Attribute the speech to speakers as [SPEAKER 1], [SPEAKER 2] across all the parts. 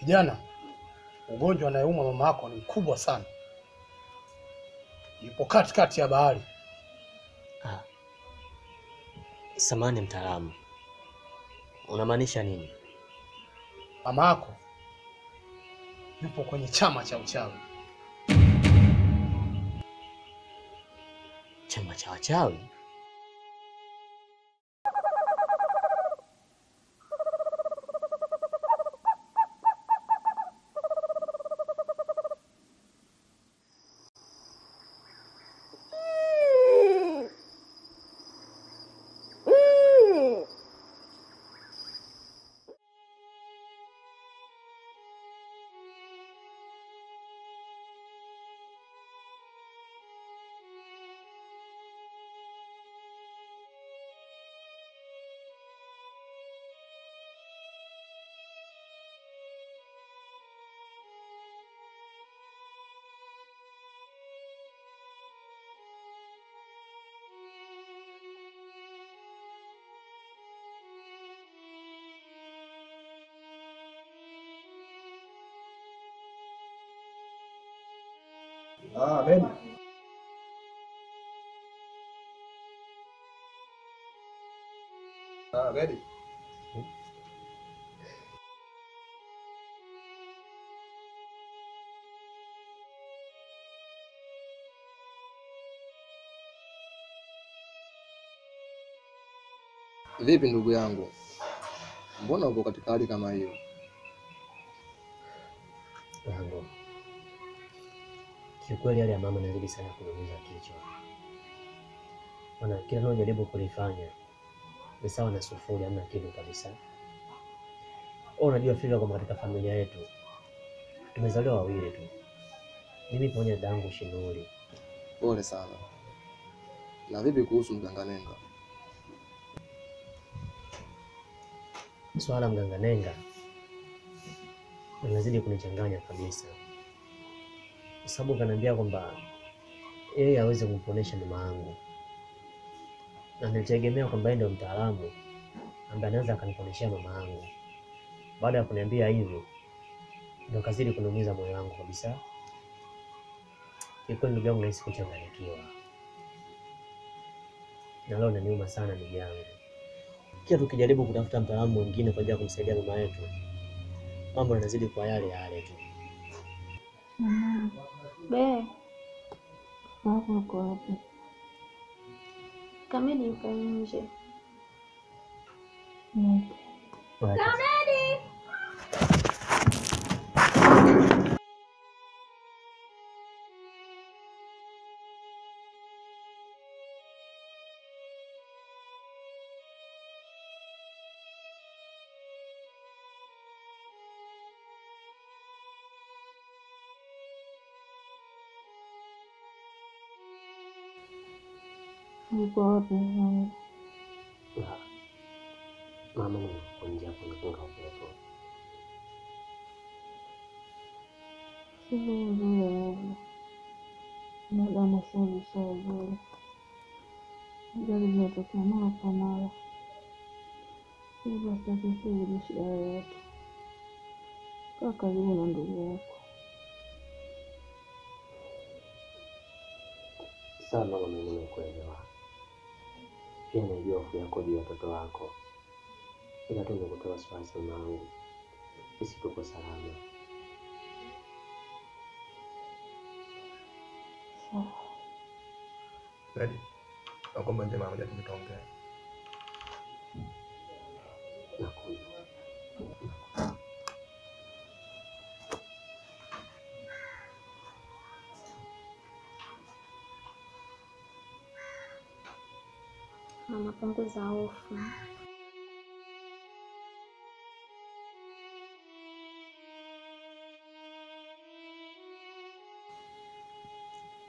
[SPEAKER 1] Kijana, ugonjwa anayeumwa mama yako ni mkubwa sana. Yupo katikati ya bahari.
[SPEAKER 2] Samahani mtaalamu, unamaanisha nini?
[SPEAKER 1] Mama yako yupo kwenye chama cha uchawi.
[SPEAKER 2] Chama cha wachawi?
[SPEAKER 3] Beni. Beni. Vipi ndugu yangu? Mbona uko katika hali kama hiyo?
[SPEAKER 2] Lango. Kiukweli hali ya mama inazidi sana kuniumiza kichwa. Maana kila ninachojaribu kulifanya ni sawa na sufuri, hamna kitu kabisa. Unajua fika kwamba katika familia yetu tumezaliwa wawili tu. Mimi pamoja na dadangu Shinuri.
[SPEAKER 3] Pole sana. Na vipi kuhusu mganga Nenga?
[SPEAKER 2] Swala mganga Nenga linazidi kunichanganya kabisa. Kwa sababu kaniambia kwamba yeye hawezi kumponesha mama yangu. Na nilitegemea kwamba yeye ndio mtaalamu ambaye anaweza akaniponeshea mama yangu. Baada ya kuniambia hivyo ndio kazidi kuniumiza moyo wangu kabisa. Kikweli ndugu yangu nahisi kuchanganyikiwa. Na leo inaniuma sana ndugu yangu. Kila tukijaribu kutafuta mtaalamu mwingine kwa ajili ya kumsaidia mama yetu, mambo yanazidi kwa yale yale tu.
[SPEAKER 4] Mama, be, mama uko wapi? Kamedi yupo nje. Kamedi! Yuko wapi mama?
[SPEAKER 2] Mama yuko nje hapo anapunga upepo.
[SPEAKER 4] Sio nzuri. Madamu sio nzuri. Ajali zinatokea mara kwa mara. Hivyo sitaki sisi shida yoyote. Kaa karibu na ndugu yako.
[SPEAKER 2] Sawa mama, mimi nimekuelewa. Pia najua hofu yako juu ya watoto wako. Ila tu nikutoa wasiwasi mama, sisi tuko salama.
[SPEAKER 4] Sawa.
[SPEAKER 3] Ready? Naomba nje mama, tutaongea.
[SPEAKER 2] Nakuja.
[SPEAKER 5] Mama, punguza hofu.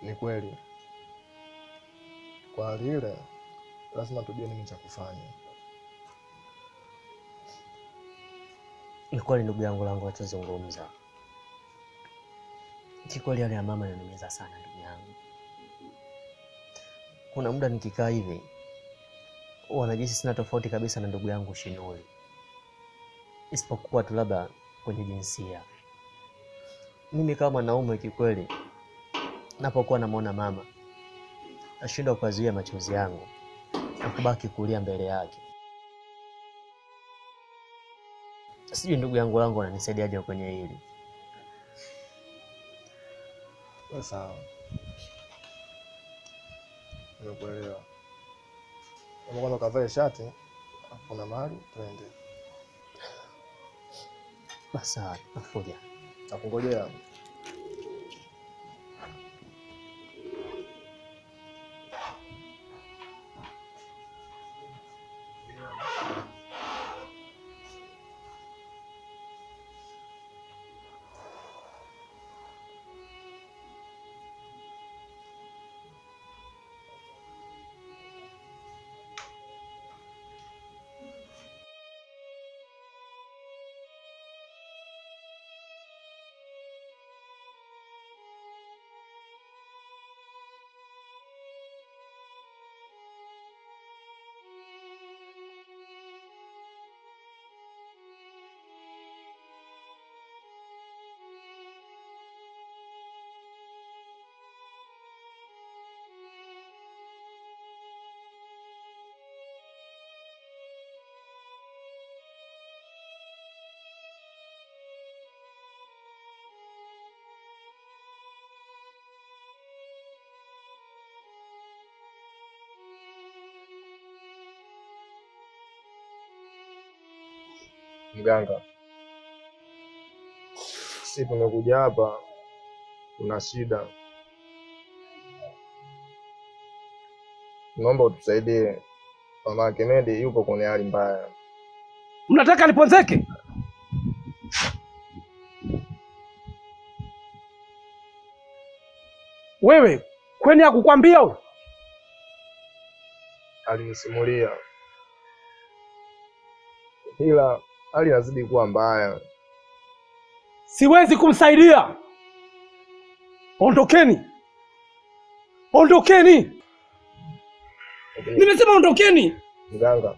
[SPEAKER 3] Ni kweli. Kwa hali ile lazima tujue nini cha kufanya.
[SPEAKER 2] Ni kweli ndugu yangu langu anachozungumza. Kikweli hali ya mama inaniumiza sana ndugu yangu. Kuna muda nikikaa hivi huwa najihisi sina tofauti kabisa na ndugu yangu Shinuri. Isipokuwa tu labda kwenye jinsia. Mimi kama mwanaume kikweli, napokuwa namuona mama nashindwa kuzuia machozi yangu na kubaki kulia mbele yake. Sijui ndugu yangu langu ananisaidiaje kwenye hili.
[SPEAKER 3] Sawa. Nimekuelewa. Kama kwanza ukavae shati, kuna mahali twende.
[SPEAKER 2] Basi sawa, nakuja.
[SPEAKER 3] Nakungojea. Mganga, sisi tumekuja hapa, kuna shida, naomba utusaidie. Mama Kemedi yupo kwenye hali mbaya.
[SPEAKER 1] Mnataka niponzeke? Wewe kweni hakukwambia huyo?
[SPEAKER 3] Alinisimulia, ila hali inazidi kuwa mbaya.
[SPEAKER 1] Siwezi kumsaidia. Ondokeni, ondokeni! Nimesema ondokeni.
[SPEAKER 3] Mganga,